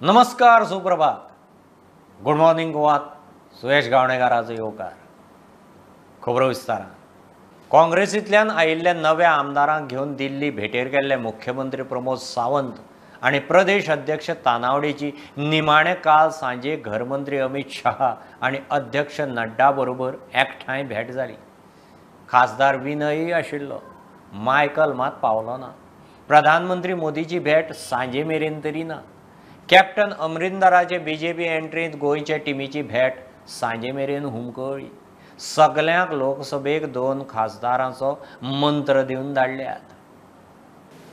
नमस्कार, सुप्रभात, good morning गोवात. सुयश गावणेकाराचो येवकार. खबरो विस्तारान. काँग्रेसींतल्यान आयिल्ल्या नव्या आमदारांक घेवन दिल्ली भेटेर गेल्ले मुख्यमंत्री प्रमोद सावंत आनी प्रदेश अध्यक्ष तानावडेची निमाणे काल सांजे घरमंत्री अमित शहा आनी अध्यक्ष नड्डा बरोबर एकठांय भेट जाली. खासदार विनयय आशिल्लो, मायकल मात पावलो ना. प्रधानमंत्री मोदीची भेट सांजे मेरेन तरी ना. कॅप्टन अमरिंदराचे बीजेपी एंट्रींत गोंयचे टिमीची भेट सांजे मेरेन हुमकळ्ळी. सगल्यांक लोकसभेक 2 खासदारांचो मंत्र दिवन धाडल्यात.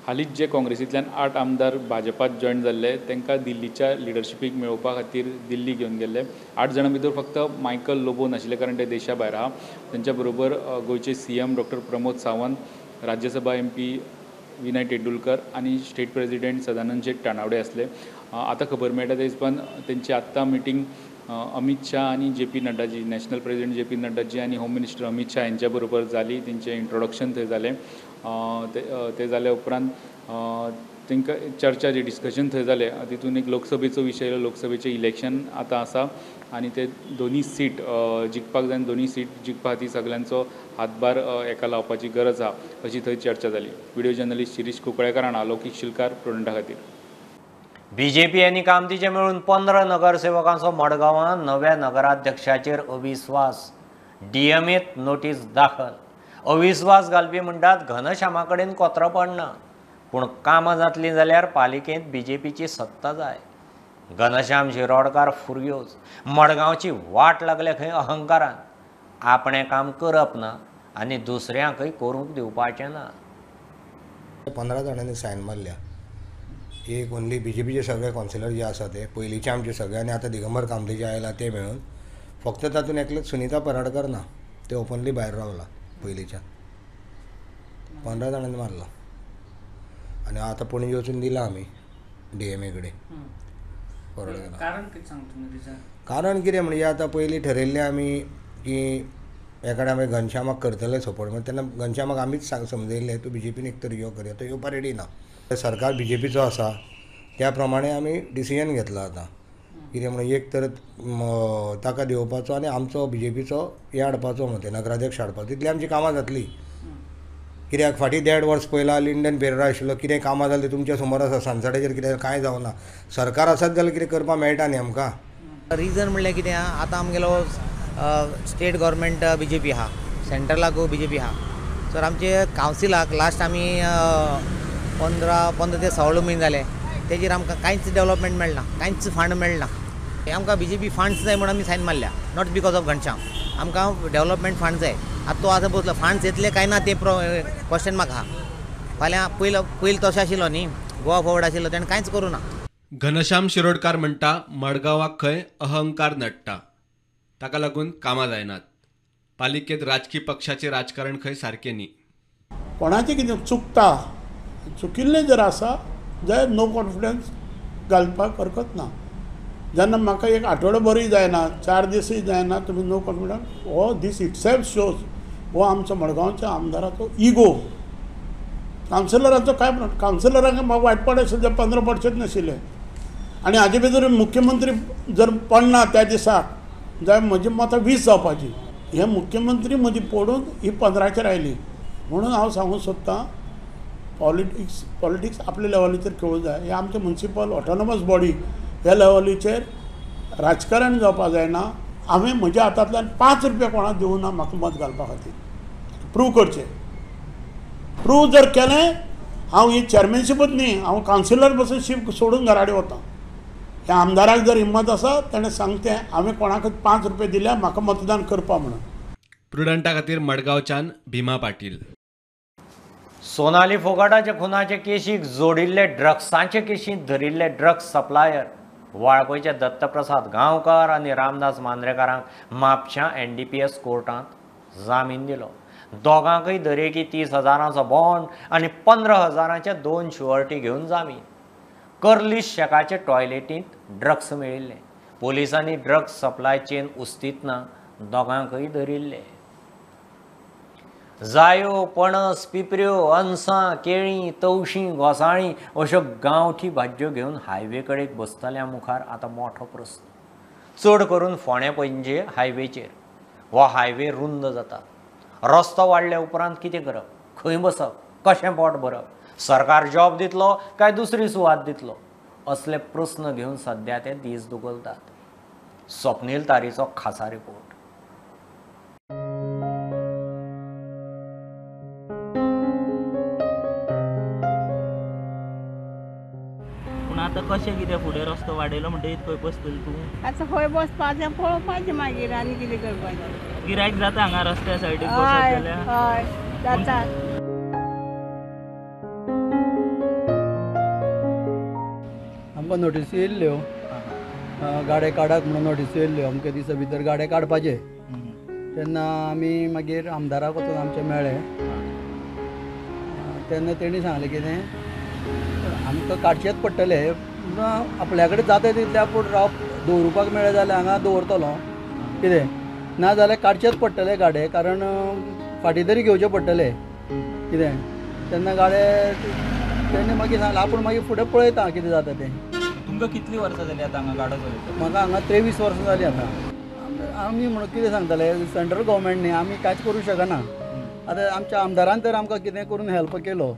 हालींच जे काँग्रेसींतल्यान 8 आमदार भाजपात जॉयन जाल्ले तांकां दिल्लीच्या लिडरशिपीक मेळोवपा खातीर दिल्ली घेवन गेल्ले. 8 जाणां भितर फक्त मायकल लोबो नाशिल्ले कारण ते देशा भायर आहा. तांच्या बरोबर गोंयचे CM doctor Pramod Sawant, Rajya Sabha MP Vinay Tendulkar आनी स्टेट प्रेजिडेंट सदानंद शेट तानावडे आसले. आतां खबर मेळटा ते हिसपान तेंची आत्तां मिटींग अमित शाह आनी J P Naddaji, national president J P Naddaji आनी होम मिनिस्टर अमित शाह हेंच्या बरोबर जाली. तेंचें इंट्रोडक्शन थंय जालें. ते जाल्या उपरांत तांकां चर्चा जे डिस्कशन थंय जालें तितून एक लोकसभेचो विशय आयलो. लोकसभेचें इलेक्शन आतां आसा आनी ते 2 सीट जिखपाक जाय आनी 2 सीट जिखपा खातीर सगल्यांचो हातभार एका लावपाची गरज आसा अशी थंय चर्चा जाली. व्हिडिओ जर्नलिस्ट शिरीष कुंकळेकार आनी अलौकीक शिलकार, प्रुडंटा खातीर. बीजेपी आनी कामतीचे मेळून 15 नगरसेवकांचो मडगांवां नव्या नगराध्यक्षाचेर अविस्वास. डीएमएत नोटीस दाखल. अविस्वास घालपी म्हणटात घनश्यामा कडेन कोतरो पडना, पूण कामां जातलीं जाल्यार पालिकेंत बीजेपीची सत्ता जाय. घनश्याम शिरोडकार फुर्योज. मडगांवची वाट लागल्या खंय अहंकारान. आपणें काम करप ना आनी दुसऱ्यांकय करूंक दिवपाचें ना. 15 जाणांनी सायन मारल्या. एक ओनली बीजेपीचे सगळे कावन्सिलर जे आसा ते पयलींचे आमचे सगळे आनी आतां दिगंबर कामतीचे आयला ते मेळून फक्त तातूंत एकलेच सुनीता पराडकर ना, ते ओपनली भायर रावला. पयलींच्या 15 जाणांनी मारला आनी आतां पणजे वचून दिला आमी डीएमए कडेन फॉरवर्ड केला. कारण कितें म्हणजे आतां पयलीं ठरयल्लें आमी की एकाडे आमी घनश्यामाक करतले सपोर्ट, म्हणून तेन्ना घनश्यामाक आमीच समजयल्लें तूं बीजेपीन एक तर यो करया, तो येवपा रेडी ना. सरकार बीजेपीचो आसा त्या प्रमाणे आमी डिसिजन घेतला. आतां कितें म्हणून एक तर ताका दिवपाचो आनी आमचो बीजेपीचो हे हाडपाचो, म्हणटा नगराध्यक्ष हाडपाचो, तितली आमची कामां जातली. कित्याक फाटीं 1.5 वर्स पयला लिंडन पेरेरा आशिल्लो, कितें कामां जालीं तुमच्या समोर आसा. सनसेटाचेर कितें कांय जावना. सरकार आसात जाल्यार कितें करपाक मेळटा न्ही आमकां. रिजन म्हणल्यार कितें आहा, आतां आमगेलो स्टेट गव्हर्मेंट बीजेपी आहा, सेंट्रलाक बीजेपी आहा. सो आमचे कावन्सिलाक लास्ट आमी 15 ते 16 म्हयने जाले तेजेर आमकां कांयच डेवलपमेंट मेळना, कांयच फंड मेळना. आमकां बीजेपी फंड्स जाय म्हणून आमी सायन मारल्या, not because of Ghanshyam. आमकां डेवलपमेंट फंड जाय. आतां तो आतां बसलो, फंड्स येतले काय ना तें क्वेश्चन मार्क आहा. फाल्यां पयलीं तशें आशिल्लो न्ही, गोवा फॉरवर्ड आशिल्लो, तेणें कांयच करूं ना. घनश्याम शिरोडकार म्हणटा मडगांवाक खंय अहंकार नडटा, ताका लागून कामां जायनात. पालिकेंत राजकी पक्षाचें राजकारण खंय सारकें न्ही. कोणाचें कितें चुकता, चुकिल्लें जर आसा जाल्यार नो कॉन्फिडन्स घालपाक हरकत ना. जेन्ना म्हाका एक आठवडो बरी जायना, 4 दिसूय जायना, तुमी नो कॉन्फिडन्स हो दीस इटसेल्फ शोज हो आमचो मडगांवच्या आमदाराचो इगो. कावन्सिलरांचो काय कावन्सिलरांक म्हाका वायटपण आशिल्लें, 15 पडचेच नाशिल्ले. आनी हाजे भितर मुख्यमंत्री जर पडना त्या दिसाक जाल्यार म्हजी मतां 20 जावपाची. हे मुख्यमंत्री मदीं पडून ही 15चेर आयली. म्हणून हांव सांगूंक सोदतां पॉलिटिक्स आपल्या लेवलीचेर खेळूंक जाय. हे आमचे मुन्सिपल ऑटोनॉमस बॉडी ह्या लेवलीचेर राजकारण जावपाक जायना. हांवें म्हज्या हातांतल्यान 5 रुपया कोणाक दिवंक ना म्हाका मत घालपा खातीर. प्रूव करचें. प्रूव जर केलें हांव ही चॅरमॅनशिपूच न्ही, हांव कावन्सिलर पसून शीप सोडून घरा कडेन वता. ह्या आमदाराक जर हिम्मत आसा ताणें सांगचें हांवें कोणाकच 5 रुपया दिल्या म्हाका मतदान करपा म्हणून. प्रुडंटा खातीर मडगांवच्यान भीमा पाटील. सोनाली फोगाटाच्या खुनाचे केशीक जोडिल्ले ड्रग्सांचे केशींत धरिल्ले ड्रग्स सप्लायर वाळपयचे दत्तप्रसाद गांवकार आनी रामदास मांद्रेकारांक म्हापश्यां एनडीपीएस कोर्टांत जामीन दिलो. दोगांकय दरेकी 30,000चो बॉन्ड आनी 15,000चे 2 शुअरिटी घेवन जामीन. कर्ली शेकाचे टॉयलेटींत ड्रग्स मेळिल्ले. पोलिसांनी ड्रग्स सप्लाय चेन उस्तितना दोगांकय धरिल्ले. जायो, पणस, पिपऱ्यो, अनसां, केळीं, तवशीं, घोसाळीं अश्यो गांवठी भाजयो घेवन हायवे कडेक बसतल्या मुखार आतां मोठो प्रस्न. चड करून फोंडें पणजे हायवेचेर. हो हायवे रुंद जाता. रस्तो वाडल्या उपरांत कितें करप, खंय बसप, कशें पोट भरप, सरकार जॉब दितलो काय दुसरी सुवात दितलो, असले प्रस्न घेवन सद्या ते दीस दुगलतात. स्वप्नील तारीचो खासा रिपोर्ट. पूण आतां कशें कितें फुडें रस्तो वाडयलो म्हणटकीर खंय बसतली तूं? आतां खंय बसपाचें पळोवपाचें मागीर आनी कितें करपाचें. गिरायक जाता हांगा रस्त्या सायडीक बसत जाल्यार? हय जाता. आमकां नोटीसी येयल्ल्यो गाडे काडात म्हणून नोटीसी येयल्ल्यो अमके दिसा भितर गाडे काडपाचे. तेन्ना आमी मागीर आमदाराक वचून आमचे मेळ्ळे तेन्ना तेणी सांगलें कितें आमकां काडचेच पडटले, आपल्या कडेन जाता तितलें आपूण राव दवरुपाक मेळ्ळें जाल्यार हांगा दवरतलो कितें, ना जाल्यार काडचेच पडटले गाडे, कारण फाटीं तरी घेवचे पडटले कितें. तेन्ना गाडे तेणी मागीर सांगलें आपूण मागीर फुडें पळयता कितें जाता तें. तुमकां कितलीं वर्सां जालीं आतां हांगा गाडो चलयता? म्हाका हांगा 23 वर्सां जालीं आतां. आमी म्हणून कितें सांगतले, सेंट्रल गव्हर्मेंट न्ही, आमी कांयच करूं शकना. आतां आमच्या आमदारान तर आमकां कितें करून हेल्प केलो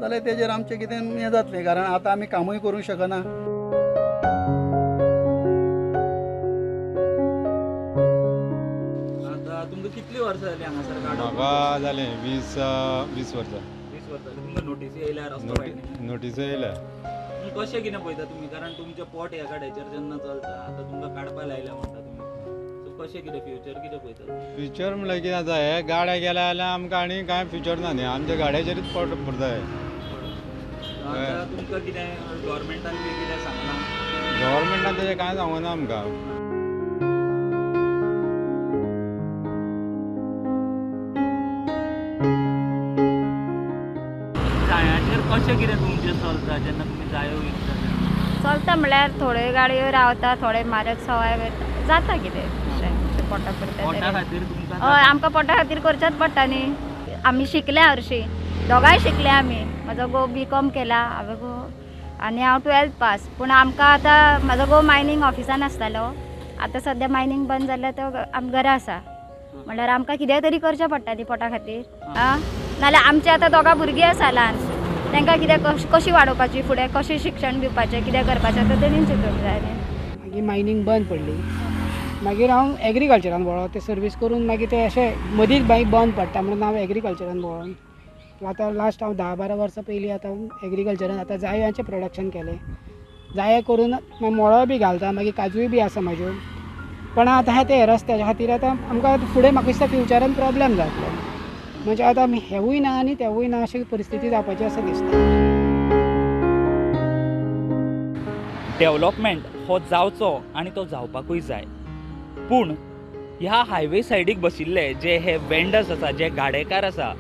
जाल्यार तेजेर आमचें कितें हें जातलें, कारण आतां आमी कामूय करूंक शकना. आतां तुमकां कितलीं वर्सां जालीं हांगासर गाडो? म्हाका जालें 20 वर्सां. 20 वर्सां. तुमकां नोटीसी येयल्या रस्तो वाडयल्या? नोटीसी येयल्या. कशें कितें पळयता तुमी, कारण तुमचें पोट ह्या गाड्याचेर जेन्ना चलता आतां तुमकां काडपा लायल्या म्हणटा तुमी, सो कशें कितें फ्युचर कितें पळयता? फ्युचर म्हणल्यार कितें आसा, हे गाड्या गेल्या जाल्यार आमकां आनी कांय फ्युचर ना न्ही, आमच्या गाड्याचेरूच पोट भरता. आतां तुमकां कितें गव्हर्मेंटान बी कितें सांगलां? गव्हर्मेंटान तशें कांय सांगना आमकां. जायांचेर कशें कितें तुमचें चलता जेन्ना तुमी जायो विकता? चलता म्हळ्यार थोड्यो गाडयो रावता, थोडे म्हारग सवाय जाता कितें पोटा पोटा खातीर तुमकां? हय, आमकां पोटा खातीर करचेंच पडटा न्ही. आमी शिकल्या हरशीं, दोगांय शिकल्या आमी. म्हजो घोव बी.कॉम केला हांवें घोव आनी हांव 12th पास. पूण आमकां आतां म्हजो घोव मायनींग ऑफिसान आसतालो, आतां सद्या मायनींग बंद जाल्यार तो आम घरा आसा. म्हणल्यार आमकां कितेंय तरी करचें पडटा न्ही पोटा खातीर. आं, नाल्यार आमचे आतां दोगां भुरगीं आसा ल्हान, तांकां कितें कशी वाडोवपाची, फुडें कशें शिक्षण दिवपाचें, कितें करपाचें आतां तेणीन चिंतूंक जाय न्ही. मागीर मायनींग बंद पडली, मागीर हांव एग्रीकल्चरान वळो, ते सर्वीस करून मागीर ते अशें मदींच मागीर बंद पडटा म्हणून हांव एग्रीकल्चरान वळोन आतां लास्ट हांव 10-12 वर्सां पयलीं आतां एग्रीकल्चरान आतां जायांचें प्रोडक्शन केलें. जाये करून मागीर मोळो बी घालता, मागीर काजूय बी आसा म्हाज्यो. पण आतां ते रस्त्याच्या खातीर आतां आमकां फुडें म्हाका दिसता फ्युचरान प्रोब्लेम जातलो, म्हणजे आतां आमी हेवूय ना आनी तेवूय ना अशी परिस्थिती जावपाची आसा दिसता. डेव्हलपमेंट हो जावचो आनी तो जावपाकूय जाय, पूण ह्या हायवे सायडीक बशिल्ले जे हे वेंडर्स आसा, जे गाडेकार आसा,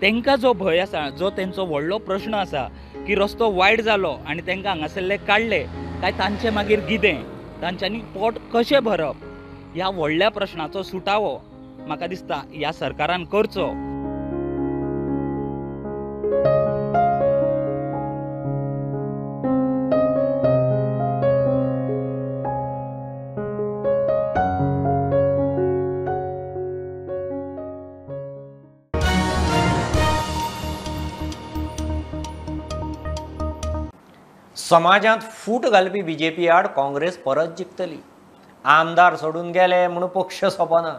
तांकां जो भंय आसा, जो तेंचो व्हडलो प्रश्न आसा की रस्तो वायट जालो आनी तांकां हांगासरले काडले काय तांचें मागीर कितें, तांच्यांनी पोट कशें भरप, ह्या व्हडल्या प्रश्नाचो सुटावो म्हाका दिसता ह्या सरकारान करचो. समाजांत फूट घालपी बीजेपी आड काँग्रेस परत जिखतली. आमदार सोडून गेले म्हणून पक्ष सोंपना.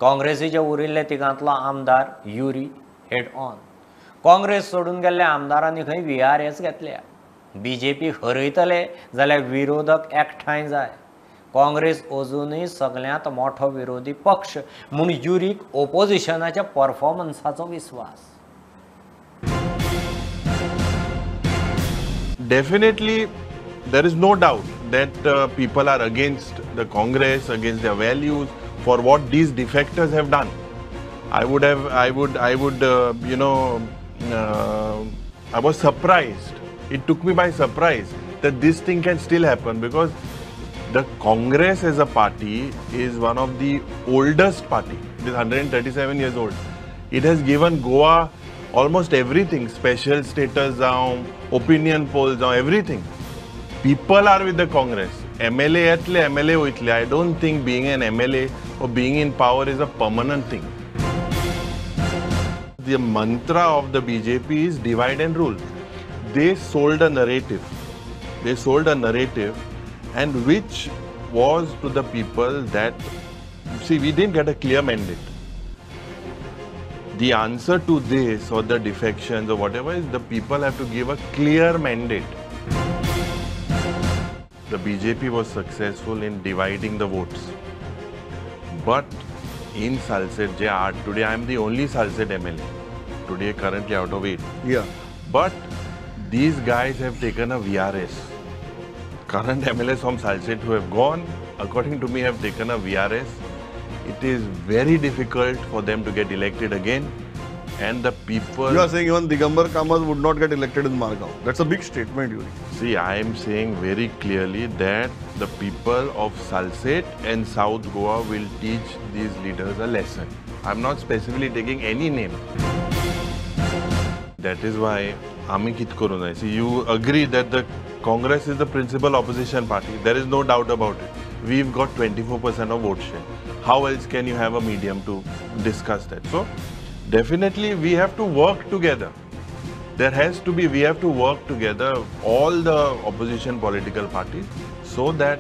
काँग्रेसीचे उरिल्ले तिगांतलो आमदार युरी हेड ऑन. काँग्रेस सोडून गेल्ल्या आमदारांनी खंय VRS घेतल्या. बीजेपी हरयतले जाल्यार विरोधक एकठांय जाय. काँग्रेस अजूनय सगळ्यांत मोठो विरोधी पक्ष म्हूण युरीक ओपोजिशनाच्या परफॉर्मन्साचो विस्वास. Definitely, there is no doubt that people are against the Congress, against their values, for what these defectors have done. I was surprised. It took me by surprise that this thing can still happen, because the Congress as a party is one of the oldest party. It is 137 years old. It has given Goa almost everything, special status जावं, opinion polls जावं, everything. People are with the Congress. MLA येतले, MLA वयतले. I don't think being an MLA or being in power is a permanent thing. The mantra of the BJP is divide and rule. They sold a narrative. They sold a narrative, and which was to the people that, see, we didn't get a clear mandate. The answer to this or the defections or whatever is the people have to give a clear mandate. The BJP was successful in dividing the votes. But in Salcete, today I am the only Salcete MLA. Today currently out of 8. Yeah. But these guys have taken a VRS. Current MLAs from Salcete who have gone, according to me, have taken a VRS. It is very difficult for them to get elected again. And the people... You are saying even Digambar Kamat would not get elected in Margao. That's a big statement, Yuri. See, I am saying very clearly that the people of Salcete and South Goa will teach these leaders a lesson. I am not specifically taking any name. That is why Ami kit koru. See, you agree that the Congress is the principal opposition party. There is no doubt about it. We've got 24% of vote share. How else can you have a medium to discuss that? So, definitely we have to work together. There has to be, we have to work together, all the opposition political parties, so that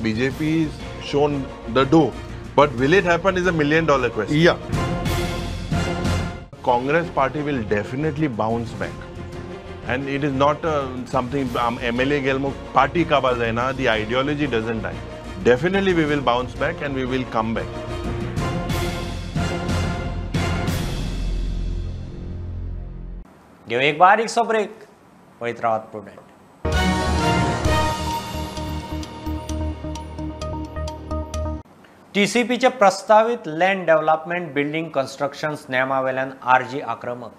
BJP is shown the door. But will it happen is $1 million question. Yeah. Congress party will definitely bounce back. And it is not something, MLA gelmo party kaba jaina, the ideology doesn't die. Definitely we will bounce back and we will come back. घेऊ एक बारीकसो break, पळयत रावात Prudent. टीसीपीचे प्रस्तावीत land development building constructions नेमावेल्यान आरजी आक्रमक.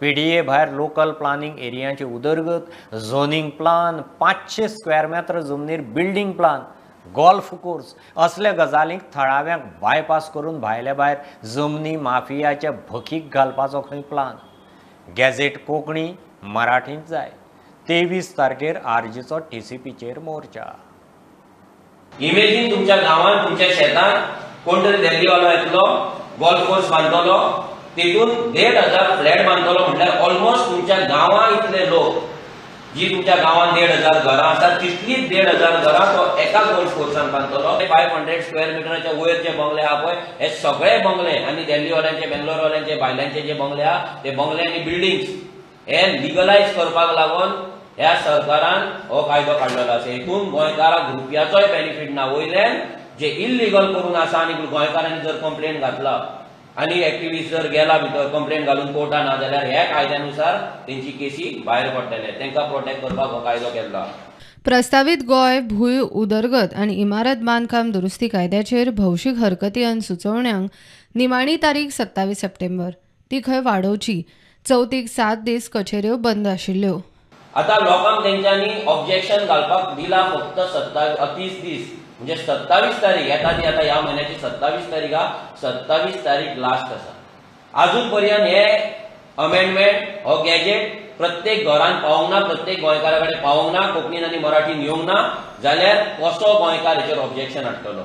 पीडीए भायर लोकल प्लानिंग एरियांची उदरगत, झोनिंग प्लान, 500 स्क्वेअर मेत्र जमनीर बिल्डिंग प्लान, गोल्फ कोर्स असल्या गजालींक थळाव्यांक बायपास करून भायले भायर जमनी माफियाच्या भकीक घालपाचो खंय प्लान. गॅझेट कोंकणी मराठींत जाय. 23 तारखेर आरजीचो टीसीपीचेर मोर्चा. इमेजीन तुमच्या गांवांत, तुमच्या शेतांत कोण तरी दिल्लीवालो येतलो, गोल्फ कोर्स बांदतलो, तेतून 1500 फ्लॅट बांदतलो, म्हटल्यार ऑलमोस्ट तुमच्या गांवां इतले लोक, जी तुमच्या गांवांत 1500 घरां आसात तितलीच 1500 घरां तो एका गोल्फ कोर्सान बांदतलो. 500 स्क्वेअर मिटराच्या वयर जे बंगले आहा पळय, हे सगळे बंगले आनी दिल्लीवाल्यांचे, बेंगलोरवाल्यांचे, भायल्यांचे जे बंगले आहा ते बंगले आनी बिल्डिंग्स हे लिगलायज करपाक लागून ह्या सरकारान हो कायदो काडलेलो आसा. हेतून गोंयकाराक रुपयाचोय बेनिफीट ना. वयल्यान जे इल्लिगल करून आसा आनी गोंयकारांनी जर कंप्लेन घातला आनी एक्टिविस्ट जर गेला भितर कंप्लेन घालून कोर्टान ना जाल्यार ह्या कायद्यानुसार तेंची केसी भायर पडटले. तेंकां प्रोटेक्ट करपाक हो कायदो केल्लो. प्रस्तावीत गोंय भूंय उदरगत आनी इमारत बांदकाम दुरुस्ती कायद्याचेर भौशीक हरकती आनी सुचोवण्यांक निमाणी तारीख 27 सप्टेंबर, ती खंय वाडोवची. चवथीक 7 दीस कचेऱ्यो बंद आशिल्ल्यो. आतां लोकांक तेंच्यांनी ऑब्जेक्शन घालपाक दिला फक्त 30 दीस, म्हणजे 27 तारीख येता ती आतां ह्या म्हयन्याची 27 तारीख आहा, 27 तारीख लास्ट आसा. आजून पर्यंत हे अमेंडमेंट हो गॅजेट प्रत्येक घरान पावोंक ना, प्रत्येक गोंयकारा कडेन पावोंक ना, कोंकणीन आनी मराठीन येवंक ना जाल्यार कसो गोंयकार हेचेर ऑब्जेक्शन हाडटलो.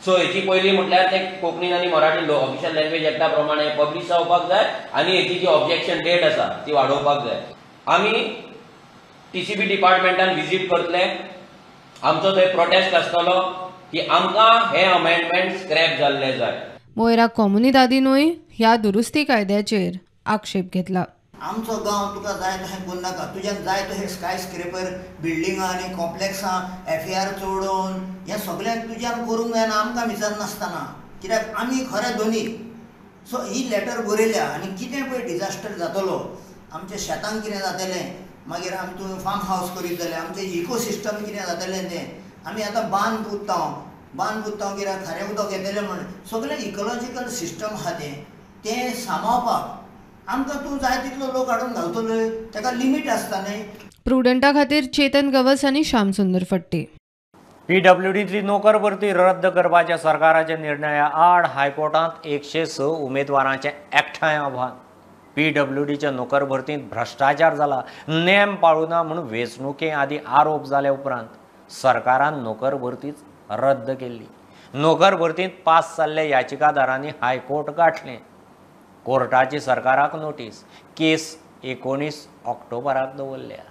सो हेची पयली म्हटल्यार ते कोंकणीन आनी मराठीन ऑफिशियल लँग्वेज एक्टा प्रमाणे पब्लीश जावपाक जाय आनी हेची जी ऑब्जेक्शन डेट आसा ती वाडोवपाक जाय. आमी टीसीबी डिपार्टमेंटान विजीट करतले, आमचो थंय प्रोटेस्ट आसतलो की आमकां हे अमेंडमेंट स्क्रॅप जाल्ले जाय. मोयरा कोमुनिदादीनूय ह्या दुरुस्ती कायद्याचेर आक्षेप घेतला. आमचो गांव तुका जाय तशें करूं नाका, तुज्यान जाय तशें स्काय स्क्रेपर बिल्डिंगां आनी कॉम्प्लेक्सां एफआर चडोवन हें सगळें तुज्यान करूंक जायना, आमकां विचारनासतना, कित्याक आमी खरें दोनी. सो ही लेटर बरयल्या आनी कितें पळय डिजास्टर जातलो, आमच्या शेतांक कितें जातलें, मागीर आमी तुमी फार्म हावस करीत जाल्यार आमचें इकोसिस्टम कितें जातलें तें. आमी आतां बांद पुरता, बांद पुरता कित्याक खारें उदक येतलें म्हण, सगळें इकोलॉजिकल सिस्टम आहा तें सांबाळपाक आमकां तूं जाय तितलो लोक हाडून घालतलो, ताका लिमीट आसता न्ही. प्रुडंटा खातीर चेतन गवस आनी श्यामसुंदर फट्टे. पीडब्ल्यूडींतली नोकर भरती रद्द करपाच्या सरकाराच्या निर्णया आड हायकोर्टांत 106 उमेदवारांचें एकठांय आव्हान. पीडब्ल्यूडीच्या नोकर भरतींत भ्रश्टाचार जाला, नेम पाळुना म्हूण वेंचणुके आदी आरोप जाल्या उपरांत सरकारान नोकर भरतीच रद्द केल्ली. नोकर भरतींत पास जाल्ल्या याचिकादारांनी हायकोर्ट गांठलें. कोर्टाची सरकाराक नोटीस, केस 19 ऑक्टोबराक दवरल्या.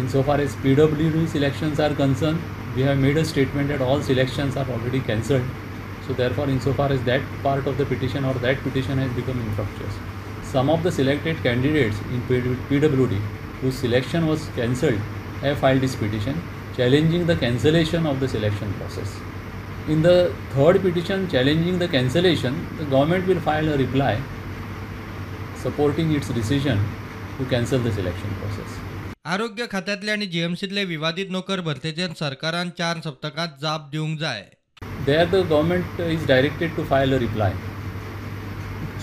Insofar as PWD selections are concerned, we have made a statement that all selections are already cancelled. So therefore, insofar as that part of the petition or that petition has become infructuous. Some of the selected candidates in PWD whose selection was cancelled have filed this petition challenging the cancellation of the selection process. In the third petition challenging the cancellation, the government will file a reply supporting its decision to cancel the selection process. आरोग्य खात्यांतले आनी जीएमसींतले विवादीत नोकर भरतेचेर सरकारान 4 सप्तकांत जाप दिवंक जाय. There the government is directed to file a reply.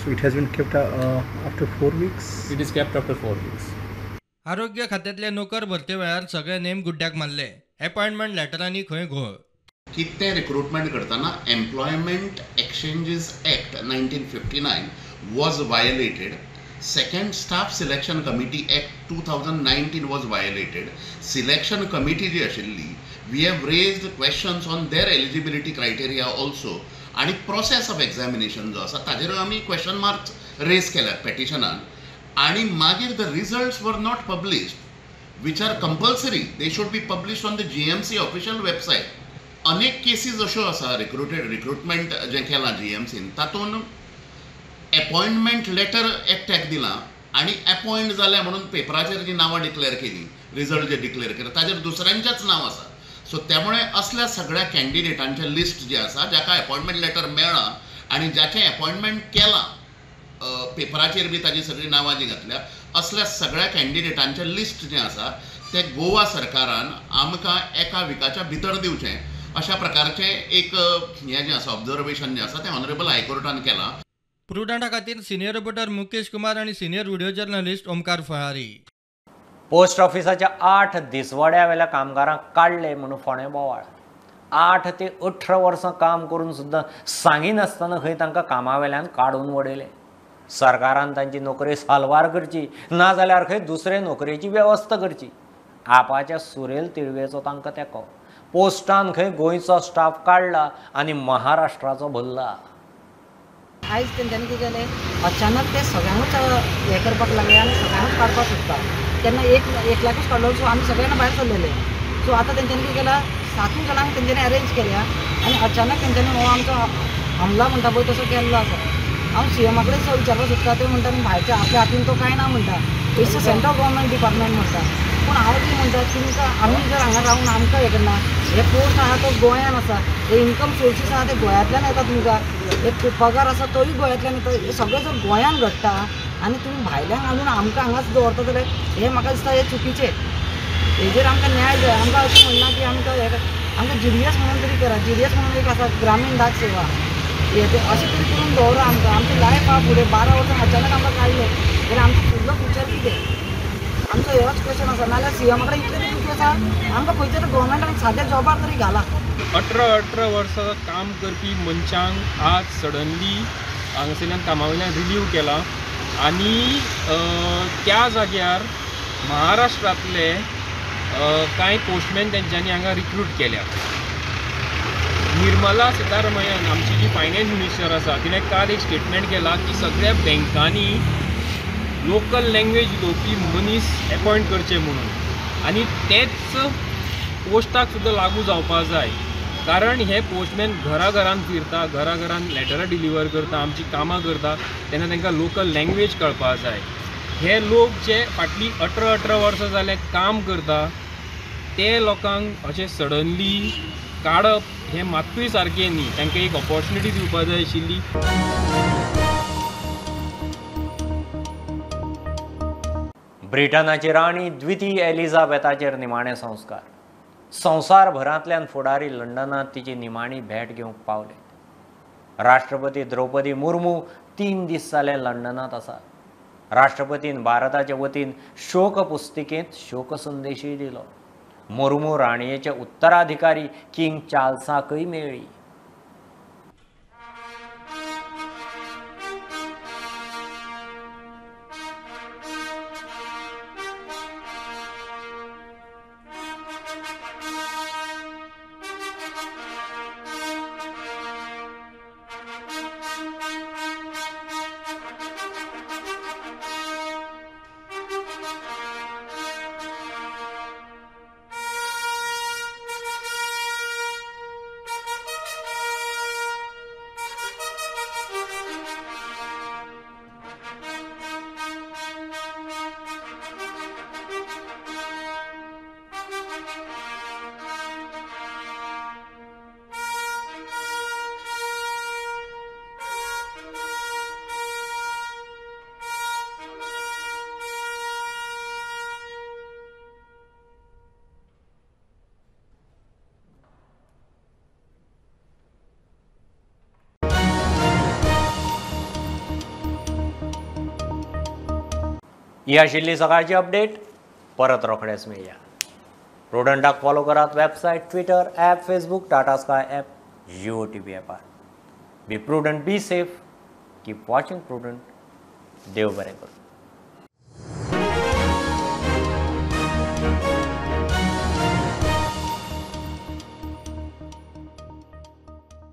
So it has been kept after 4 weeks? It is kept after 4 weeks. आरोग्य खात्यांतले नोकर भरते वेळार सगळे नेम गुड्ड्याक मारले. अपॉइंटमेंट लेटरांनी खंय घोळ. कितें रिक्रुटमेंट करतना employment exchanges act 1959 was violated. Second staff selection committee act 2019 was violated. Selection committee जी आशिल्ली, we have raised questions on their eligibility criteria also आनी प्रोसेस ऑफ एग्जामिनेशन जो आसा ताजेरूय आमी क्वेश्चन मार्क्स रेज केल्यात पेटिशनान. आनी मागीर the results were not published which are compulsory, they should be published on the GMC official website. अनेक केसीज अश्यो आसा रिक्रुटमेंट जें केलां जीएमसीन तातूंत अपॉइंटमेंट लेटर एकट्याक दिलां आनी अपॉइंट जालें म्हणून पेपराचेर जी नांवां डिक्लेअर केली, रिजल्ट जे डिक्लेअर केले ताजेर दुसऱ्यांचेंच नांव आसा. सो त्यामुळे असल्या सगळ्या कॅन्डिडेटांचें लिस्ट जें आसा जाका अपॉइंटमेंट लेटर मेळ्ळां आनी जाचें अपॉइंटमेंट केलां पेपराचेर बी ताजी सगळीं नांवां जीं घातल्या असल्या सगळ्या कॅन्डिडेटांचें लिस्ट जें आसा तें गोवा सरकारान आमकां एका विकाच्या भितर दिवचें अशा प्रकारचें एक हें जें आसा ऑब्जर्वेशन जें आसा तें ऑनरेबल हायकोर्टान केलां. प्रुडंटा खातीर सिनियर रिपोर्टर मुकेश कुमार आनी senior video journalist Omkar Falari. Post ऑफिसाच्या 8 दिसवाड्या वेल्या कामगारांक काडले म्हणून फोंडें बोवाळ. 8 ते 18 वर्सां काम करून सुद्दां सांगिनासतना खंय तांकां कामा वेल्यान काडून वडयले. सरकारान तांची नोकरी साल्वार करची, नाजाल्यार खंय दुसरे नोकरेची वेवस्था करची. आपाच्या सुरेल तिळवेचो तांकां तेंको. पोस्टान खंय गोंयचो स्टाफ काडला आनी महाराष्ट्राचो भरला. आयज तेंच्यांनी कितें केलें, अचानक ते सगळ्यांकूच हें करपाक लागले आनी सगळ्यांकूच काडपाक सोदता. तेन्ना एकल्याकूच काडलो, सो आमी सगळ्यांना भायर सरलेले. सो आतां तेंच्यांनी कितें केलां, 7 जाणांक तेंच्यांनी अरेंज केल्या आनी अचानक तेंच्यांनी हो आमचो हमला म्हणटा पळय तसो केल्लो आसा. हांव सीएमा कडेन विचारपाक सोदता, ते म्हणटा भायच्या आपल्या हातीन तो कांय ना म्हणटा, it's a central government department म्हणटा. पूण हांव कितें म्हणटा, तुमकां आमी जर हांगा रावन आमकां हें करना, हे पोस्ट आहा तो गोंयान आसा, हे इन्कम सोर्सीस आहा ते गोंयांतल्यान येता, तुमकां एक पगार आसा तोय गोंयांतल्यान येता, हें सगळें जर गोंयान घडटा आनी तुमी भायल्यान हाडून आमकां हांगाच दवरता जाल्यार हें म्हाका दिसता हें चुकीचें. हेजेर आमकां न्याय जाय. आमकां अशें म्हणना की आमकां हें आमकां जीडीएस म्हणून तरी करा, जीडीएस म्हणून एक आसा ग्रामीण डाक सेवा, हें तें अशें तरी करून दवरा आमकां. आमची लायफ आहा फुडें 12 वर्सां अचानक आमकां काडलें जाल्यार आमचो फुडलो फ्युचर कितें, आमचो होच क्वेश्चन आसा. नाजाल्यार सीएमा कडेन इतलें तरी आसा आमकां खंयच्या तरी गव्हर्मेंटान साद्या जॉबार तरी घाला. 18 वर्सां काम करपी मनशांक आज सडनली हांगासरल्यान कामा वयल्यान रिलीव केला आनी त्या जाग्यार महाराष्ट्रांतले कांय पोस्टमॅन तेंच्यांनी हांगा रिक्रूट केल्या. निर्मला सीतारमयन आमची जी फायनान्स मिनिस्टर आसा तिणें काल एक स्टेटमेंट केला की सगळ्या बँकांनी लोकल लँग्वेज उलोवपी मनीस एपॉयंट करचे म्हणून, आनी तेच पोस्टाक सुद्दां लागू जावपाक जाय. कारण हे पोस्टमॅन घरा घरान फिरता, घरा घरान लेटरां डिलिव्हर करता, आमची कामां करता, तेन्ना तांकां लोकल लँग्वेज कळपाक जाय. हे लोक जे फाटलीं 18 वर्सां जालें काम करता ते लोकांक अशें सडनली काडप हें मात्तूय सारकें न्ही. तांकां एक ऑपॉर्च्युनिटी दिवपाक जाय आशिल्ली. ब्रिटनाची राणी द्वितीय एलिझाबेथाचेर निमाणे संस्कार. संवसारभरांतल्यान फुडारी लंडनांत तिची निमाणी भेट घेवंक पावले. राष्ट्रपती द्रौपदी मुर्मू 3 दीस जाले लंडनांत आसा. राष्ट्रपतीन भारताचे वतीन शोक पुस्तिकेंत शोक संदेशूय दिलो. मुर्मू राणयेचे उत्तराधिकारी किंग चार्ल्साकय मेळ्ळी. ही आशिल्ली सकाळची अपडेट. परत रोखडेच मेळया. प्रुडंटाक फॉलो करात website, Twitter, app, Facebook, Tata Sky app, Jio TV ॲपार. Be prudent, be safe, keep watching Prudent. देव बरें करूं.